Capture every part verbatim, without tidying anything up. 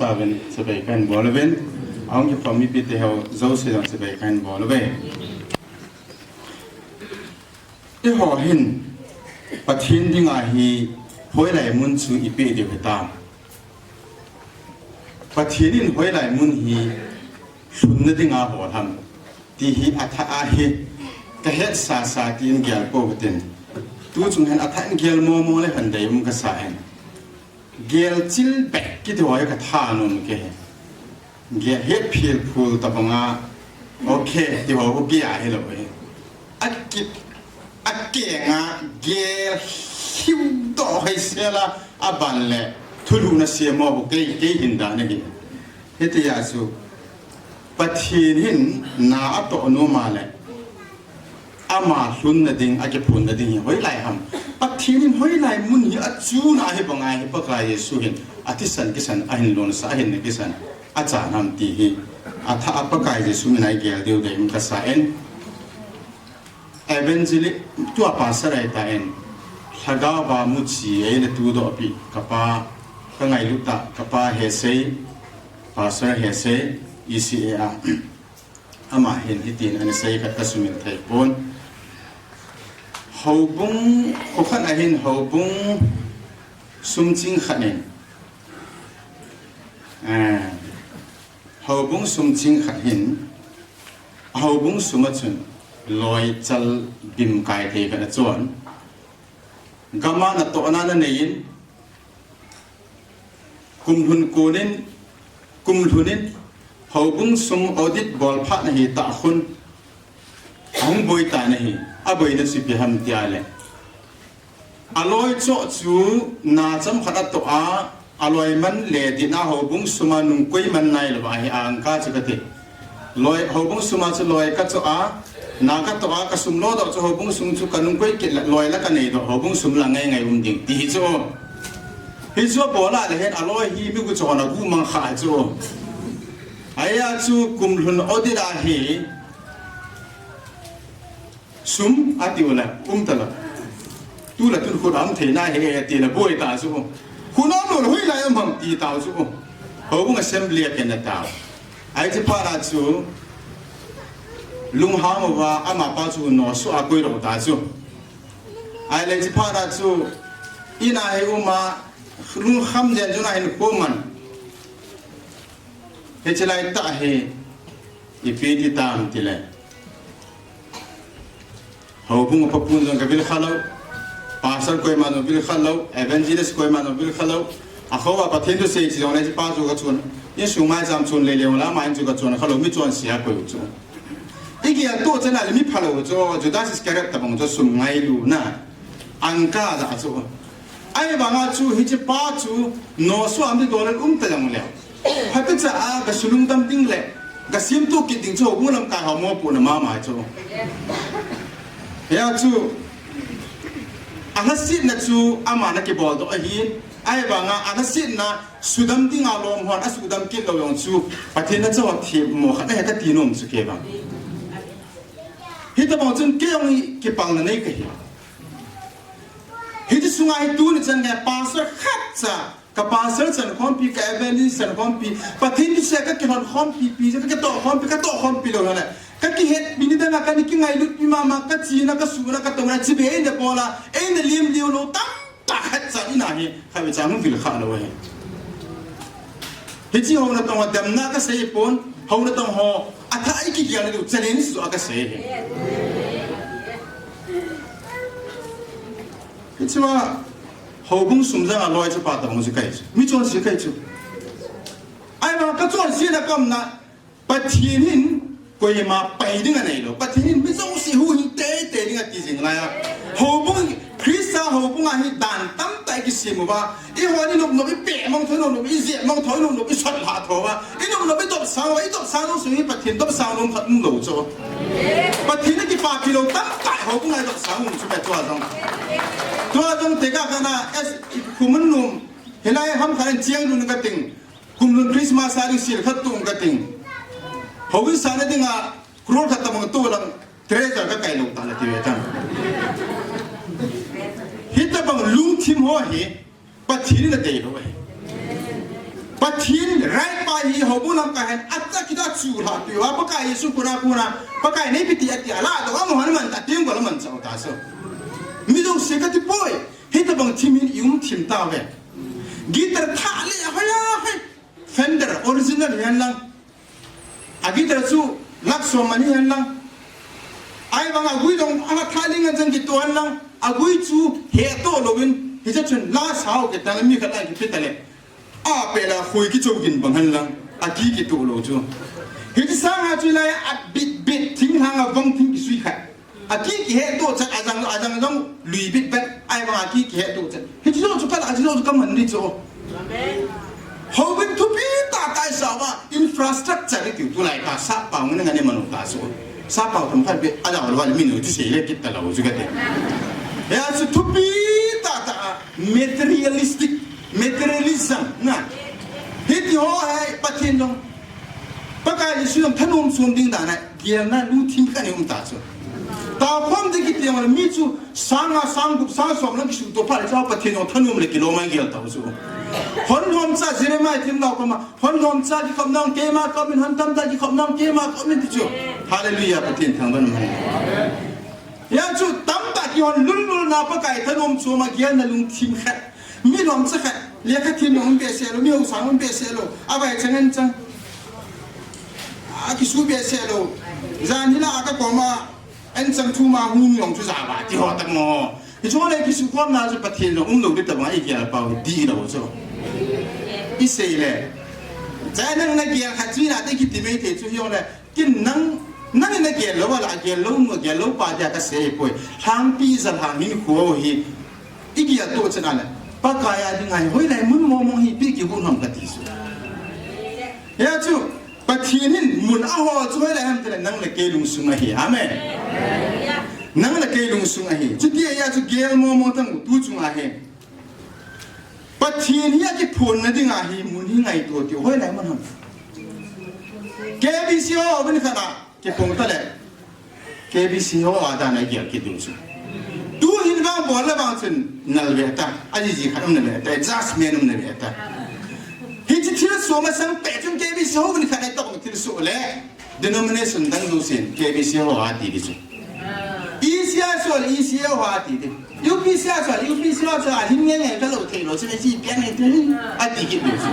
Tavin, chibai kahin bol uvin. Ahung kikhom mipite ho jouse jong chibai kahin bol uve. Eiho hin Pathen dinga hi hoilai mun chu ipi diu hitam? Pathen in hoilai mun hi lhunna dinga hol ham ti hi athah a hi kahetsasa tin gel pou hitin. Tu chung hin athah in gel momo le hen deium kasa in. Gelchil beh kiti ho hi kathanom kei. Gel hetphel phul tabanga, okay, ti ho hi gel hilou hi. Aki, akenga gel hiu doh hoi sela, aban le thulhuhna semo ho kei, kei hin dan ahi. Hitia chu Pathen hin na atoh nom a le ama lhunna ding, akiphunna ding hi hoilai ham? Pathen in hoilai mun hi achuna hi banga hi Pakai Jesu hin athisan kisan ahin lonsa, ahin na kisan achan ham ti hi athah a Pakai Jesu mina igel diu deium kasa in. Evangelist, tua pastor ahitan, lhagao va muchi eina tudoh pi kapa, kangailut a kapa Hesei, pastor Hesei, E C A a. Ama hin hitin ana sei khat kasumil thei pon. Houbung, kho khat ahin houbung sum ching khat in. Eh, houbung sum ching khat hin, houbung sum a chun loi chal bim kai thei khat achon. Gam a natohna nanei in, kum lhun kon in, kum lhun in, houbung sum audit bol phat nahi tah khun, ahung boi tan ahi, aboina chu ipi ham tia le. Aloi choh chu na cham khat atoh a, aloi man le dinga houbung sum a nungkoi man nailou va hi angka chu kati. Loi, houbung sum a chu loi kachoh a, na katoh a, kasum lodoh chu houbung sum chu kanungkoi kit le, loi la kanei doh, houbung sum la ngai ngai um ding, ti hi chu. Hichu abol a le hin aloi hi mi guh chon aguh mang kha chu. Ahia chu kum lhun audit a hi, sum atiu le, um talou. Tu le tun khut a um thei nahi e, ti le boi ta chu. Khut a um lou le hoilai a um ham ti tau chu. Houbung assembly a kena tau. Ahi, hiche phat a chu lunghang uva amapa chu nosuh a koi lou ta chu. Ahile hiche phat a chu in a hi um a, lungkham jen chun ahin khoman. Hiche lai tah hi ipi ti tam ti le, houbung a papun jong kavil kha lou, pastor koima jong vil kha lou, evangelist koima jong vil kha lou. Akhoh a Pathen thusei che jong le hiche pa chu kachon, insung maicham chon le le la, ama in chu kachon kha lou, mi chonse a koi u chu. Igel to chan a le mi phalou chu, Judas Iscariot tabang chu sum ngailutna angka ja chu. Ahivanga chu hiche pa chu nosuh a um ti doh le um ta jong le. Phatecha a gasu lungdam ding le gasemtoh kit ding chu houbung lamkai ho mopohna mama chu. Hia chu alhasetna chu ama na kibol doh ahin, ahivanga alhasetna sudam dinga lom hon asudam kit lou jong chu Pathen na chao themmo khat ahi kati nom chu kei vang. Hitabang chun kei jong hi kipalna nei kahi. Hiche sunga hi tuni chan nge pastor khat cha, ka pastor chankhompi, ka evangelist chankhompi, Pathen thusei a kakilhon khompi pi, kakitoh khompi, katoh khompi lou hile, kakihetpi ni danga kani kingailut pi mama, kachena, kasuna, katongna, chibai eina bol a, eina lim liu lou tamtah khat cha in a hi, khatvei cha hung vil kha lou ahi. Hiche ho natong ho demna kasei pon, ho natong ho athah a ikigel na diu challenge chu a kasei ahi. Hichea houbung sum janga loi chu pa tabang chu kahi chu. Mi chonse kahi chu. Ahivang kachonse na kaumna, Pathen hin koima pai ding anei lou. Pathen hin mi jouse huhhing teitei ding ati jing laiya. Houbung, Christa houbung a hi dan tamtah ikisem uva. Eiho inopnop, ipeh mong thou inopnop, ijep mong thou inopnop, isot lhah thou uva. Inopnop, idopsang uva, idopsang lou sung hi Pathen dopsang lou khat umlou chu. Pathen a kipapi lou tamtah houbung a idopsang um chu me tua jong. Tua jong tekah kana es kumun num. Hilai ham khan chiang dun kating. Kum lhun Christmas a ding sil khat tung kating. Houin sana dinga crore khat tabang tu lang treasure kakai lou ta la ti ve tan. Hitabang lungthim ho hi Pathen in adei lou ahi. Pathen right pa hi houbung lamkai hin, acha kita chu la pi wa, Pakai Jesu kona kona, Pakai nei pi ti ati ala, to amo han man ta, ting ko la man cha ta so. Mi dong se kati poi, hitabang thim hin i um thim tauve. Guitar tha le, hoya, hoi. Fender original hihen lang. A guitar chu lakh som mani hihen lang. Ahivang a gui dong a tha ling a chang kitoh hen lang. A gui chu hetoh louvin. Hiche chun la sao kit tang mi khat lang kipe ta le. A pela khui kichou gin bang hen lang. A ki kitoh lou chu. Hiche sanga chu lai a bit bit thing hang a vang thing kisui khat. A ki kihetoh chat a jang, a jang jong lui bit bit, ahivang a ki kihetoh chat. Hiche jong chu kala, hiche jong chu kaman ni chu. Amen. Houbung thupi tah tah i sa uva, infrastructure i tiu tulai ka sa pa ngen ngen i manu ta so. Sa pa thum khat be, a jao lou le minu ti sei le kit ta lou chu kati. Ya chu thupi tah tah a materialistic, materialism na. Hiti ho hai Pathen jong. Pakai Jesu jong thanom som ding dan a. Gelna lungthim khat nei um ta chu. Taokhom ding kiti jong le mi chu sang nga, sang gup, sang som lang kisutoh phat le chu Pathen jong thanom le kilom a gel tau chu. Hon lhomcha Jeremiah themgao koma, hon lhomcha kikhop nang keima khop in, hon tamtah kikhop nang keima khop in ti chu. Hallelujah, Pathen thangvah in um hen. Hia chu tamtah kihon lul lul na Pakai thanom chom a gelna lungthim khat. Mi lhomcha khat, lekha them jong um behseh lou, mi haosa jong um behseh lou, a vai chang an chang. A kisu behseh lou. Jan hi la a ka koma, an chang thu ma hung jong chu ja va ti ho ta mo. Hichu le kisu khom na chu Pathen jong um lou ding tabang i gel pau dih lou chu. I sei le. Cha nang na gel khat chu na te kiti mai thei chu hi jong le. Kin nang, nang in na gel lou a la, gel lou nu, gel lou pa dia ka sei poi. Lhangpi ja lhang hinkho hi. I geltoh chan a le. Pakai a ding a hi hoilai mun mong mong hi ipi kihou ham kati chu. Hia chu, Pathen in mun a hol chu hoilai ham ti le nang le kei lungsung ahi. Amen. Nang le kei lungsung ahi. Chuti a hia chu gel mong mong tang u tu chung ahi. Pathen hi a kiphonna ding a hi mun hi ngaito ti hoilai mun ham. K B C ho, houbung khat a kiphong ta le. K B C ho a dan a gel kit ding chu. Tu hin vang bol le vang chun nal ve ta. A ji ji khat um na ve ta. Adjustment um na ve ta. Hiche thilsoh masang pet chun K B C ho houbung khat a tobang thilsoh le. Denomination dang jousen K B C ho a ti ding chu. E C I so le E C I ho a ti ding. U P C I so le U P C I ho chu a hin nge nge ka lou thei lou chu me chi pian nge ti a ti kit ding chu.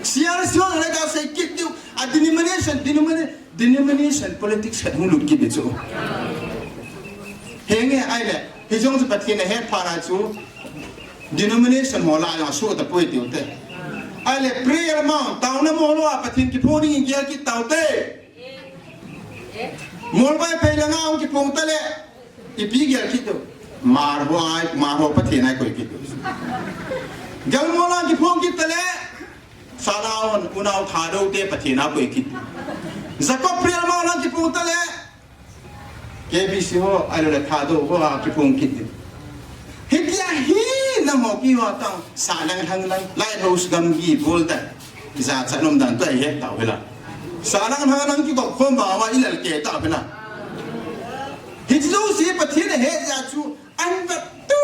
C R C ho le ka sei kit ding a denomination, denomina-, denomination politics khat hung lut kit ding chu. Henge ahile, hijong chu Pathen a het phat a chu. Denomination ho la jong asuh tapoi tiu te. Ahile prayer mount, taona mol a Pathen kiphong ding in gel kit tau te. Molvaiphei langa hung kiphong ta le. Ipi gel kit diu. Mar ho a, Mar ho Pathen a koi kit diu. Gal mol a kiphong kit ta le. Sala hon, unau Thadou te Pathen a koi kit. Jacob prayer mount a kiphong ta le. K B C ho, ahilou le Thadou ho a kiphong kit ding. Hitia hi nangho keiho tang, sa lang hang lang, lai ho sugam gi bol dan. Jachat nom dan toh ahi het tau hela. Sa lang hang lang kikop khom ba ma i lal ke tau hela. Hiche jouse Pathen ahe jeh chu, an vet tu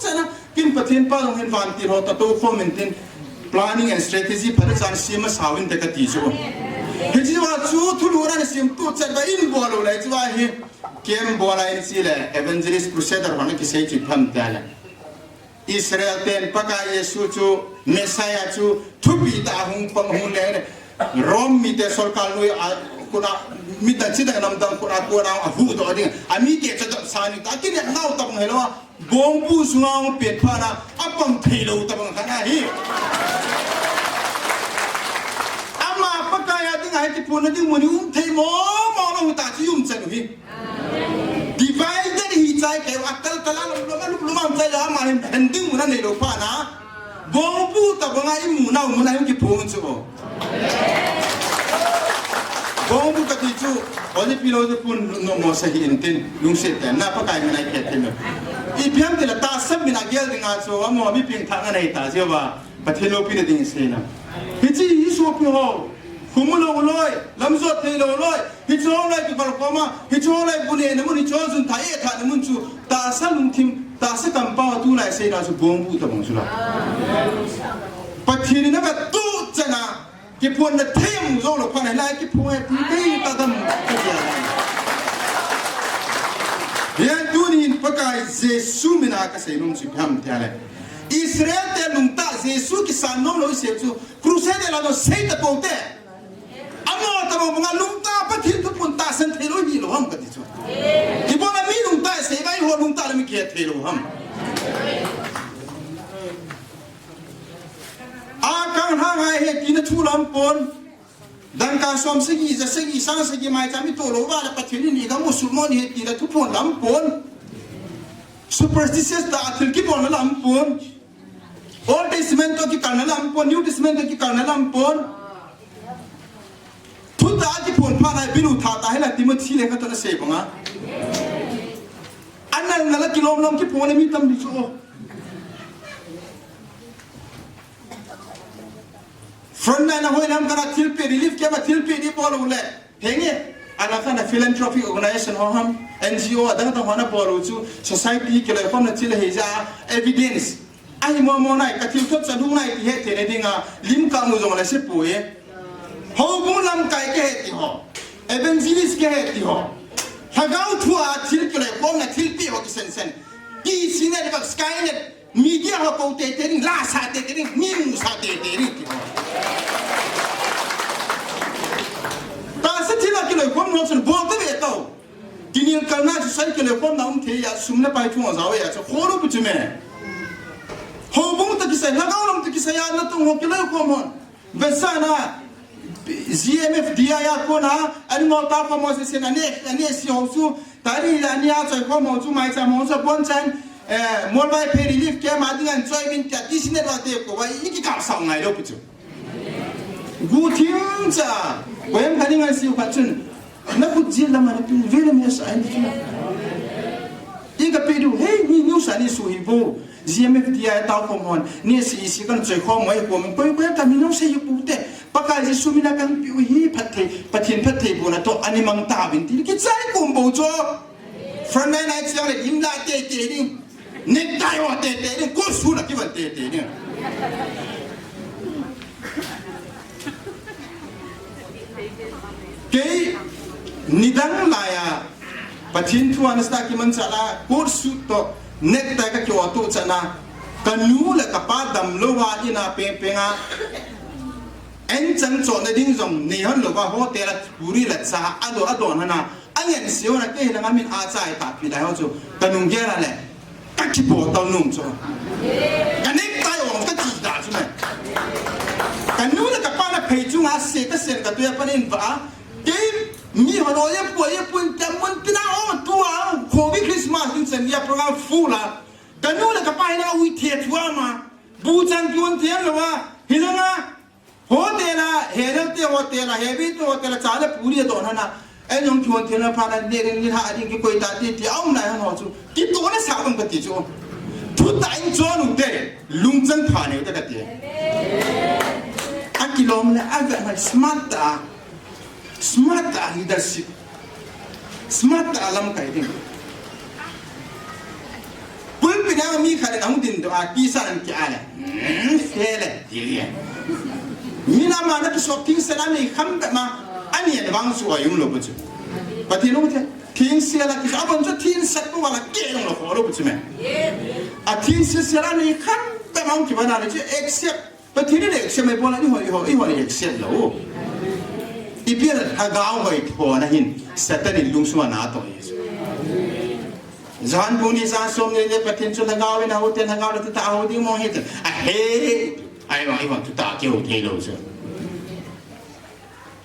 chana, Kin Pathen pa jong hin vantil ho tatou khom intin planning and strategy phat a chan sem masa uvin te kati chu. Hiche a chu thulhuhna nasem tu chat ba in bol lou le chu ahi. Kem bol a in chi le evangelist crusader ho na kisei chu phan ta le. Israel ten Pakai Jesu chu Messiah chu thupi tah a hung pang hung le le. Rom mite sorkar noi a kona midang chidang namdang kona kona a huhdoh ding. Amite chadot sa ni ta kinepnau tobang hilou a. Bongbu sunga hung pet phat a, apang thei lou tobang khat ahi. Ama Pakai a ding a hi kiphonna ding mun hi um thei mong mong lou hita chu i umchan u hi. Divided hi chai kei u, atal tal a lom lom a lup lum a um chai lou ama hin hen ding mun anei lou phat a. Bongbu tobang a i mu nau mun a hung kiphong chu. Bongbu kati chu, hoji pi lou chu pun no mo sa hi intin, lungset tah in, na Pakai min a i phet thei lou. Ipi ham tile tahsa min a gel ding a chu, amo mi pengthah anei ta chu ba, Pathen loupina ding i sei na. Hiche hi sopi ho, khum lou loi, lam jot thei lou loi, Hiche ho lai kival koma, hiche ho lai bu nehna mun, hiche ho jun tha e thahna mun chu, tahsa lungthim, tahsa kampau a tulai seina chu bongbu tobang chu la. Pathen in ava tu chana, kiphonna thei mu jou lou phat hilai kiphon e ti kei ta dam. Hian tunin Pakai Jesu mina kasei nom chu ipi ham tia le, Israel te lungtah Jesu kisan nom lou isei chu, crusade la no sei ta pou te. Amo ta mo nga lungtah Pathen thuphon tahsan thei lou hilou ham kati chu. Ibola mi lungtah sei vai ho lungtah le mi kihe thei lou ham. A kang hang ai he tina thu lam pon. Dangka som sagi, ja sagi, sang sagi mai cham i to lou va le Pathen in i gam u sul mo ni he tina thuphon lam pon. Superstitious ta thil kibol na lam pon. Old Testament to kikalna lam pon, New Testament to kikalna lam pon. Thutah kiphon phat lai bilu tha ta hela Timothy le kha to na sei banga. Anal na la kilom lom kiphon le mi tam di chu. Frontline a hoi lam kana thilpeh relief camp a thilpeh di bol u le. Henge, ana kana philanthropic organization ho ham, N G O adang dang ho na bol u chu society kiloikhomna thil ahi ja evidence. Ahi mo mo nai, ka thil thot cha lung nai ti he thei le dinga, lim ka mu jong le se poi. Houbung lamkai ke he ti ho. Evangelist ke he ti ho. Lhagao thua thil kiloikhomna thilpeh ho kisen sen. Ki sine le bak sky net. Media ho ko te te ding, la sa te te ding, mi mu sa te te ding. Ta sa thil a kiloikhom no chun bol ta ve tau. Kinel kalna chu sai kiloikhomna um thei a sum le pai thu a jaw a chu kholo pu chu me. Houbung ta kisai, lhagao lam ta kisai a na tung ho kiloikhom hon. Vesana, G M F D I a kona, ani mo ta ko mo se se na ne, ani si ho su, tari la ni a choi ko mo chu mai cha mo sa bon chan, eh, mo vai phe relief camp a ding an choi min ta ti sine ba te ko vai, i ki ka sa ngai lo pu chu. Gu thim cha, ko em ka ding an si ka chun, na ku ji la ma na pi, ve le me sa an ti na. I ka pe du, hey, ni nu sa ni su hi bo. G M F D I a tao khom hon, ni si si kan choi khom hoi khom, koi koi ka mi nung se yu pu te. Pakai Jesu mina kan piu hi phat thei, Pathen phat thei bu na to ani mang ta vin ti ki chai kum bo cho. Frontline ai chiang le im la te te ni. Necktie ho te te ni, ko su la ki van te te ni. Kei nidang laiya Pathen thu ana sa kiman cha la coat suit to necktie ka ki-o to chana ka nu le ka pa damlou va ina peng peng a en chang chona ding jong nei hon lou va hotel a puri le cha a do a don hana a ngen siu na kei langa min a chai ta pi dai ho chu ka nung gel a le. Ka kipo tau nung chu. Ka necktie ong ka ti da chu me. Ka nu le ka pa na phei chunga se ka sen ka tuya panin va. Kei mi ho lo ye po ye pun tam mun tina ong tua. Covid Christmas in sen ya program full a. Ka nu le ka pa ina ui the thua ma. Bu chan pion the lo wa. Hilanga. Hotel a, he dal te hotel a, he bi te hotel a, cha le puri a don hana. Ei jong ki hotel a pha na, ne rin ni ha ding ki koi ta ti ti, aum na hang ho chu. Ki to na sa bang ka ti chu. Thu ta in chon u te, lungchang pha ne u te ka ti. A kilom le, a ga na smart ta. Smart ta leadership. Smart ta lamkai ding. Pulpit a mi khat in ahung din doh a, kisa an ki a le. Hmm, se le, ti le. Mi na ma na kisop thing se la nei kham be ma, ani an vang su a yung lo bu chu. Pathen u te, thing se la kisa, abon chu thing se ko wala ke yung lo ko lo bu chu me. A thing se se la nei kham be ma ki ba na le chu accept. Pathen in accept mai pon a, i ho, i ho, i ho accept lo. I pi a lhagao hoi thona hin, Satan in lungsunga na to hi. Johan bung ni chang som ni le Pathen chu lhagao in a ho te lhagao le ta ho ding mo hi te. A he, ai ma i ho tu ta ke ho te lo chu.